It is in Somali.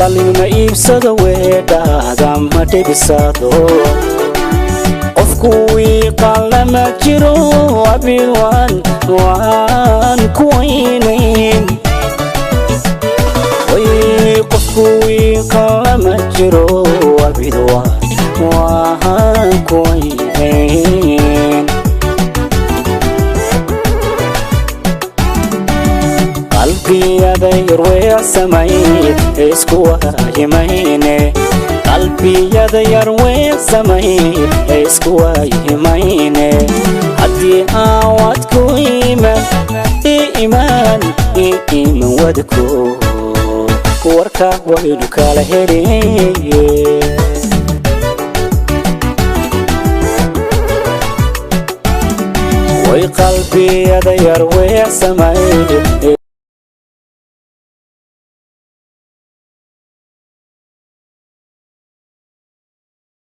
Qalin ma iibsado, weedhaada ma dhibisado. Qofku wiiqan lama jiro, abid waan ku weynayn. Way, qofku wiiqan lama jiro, abid waan ku weynayn. Qalbiyada yarweecsamay isku waayimayne, qalbiyada yarweecsamay isku waayimayne. Haddii aan wadku iman iimaan iiman wadku, warka waynu kala heliye. Way, qalbiyada yarweecsamay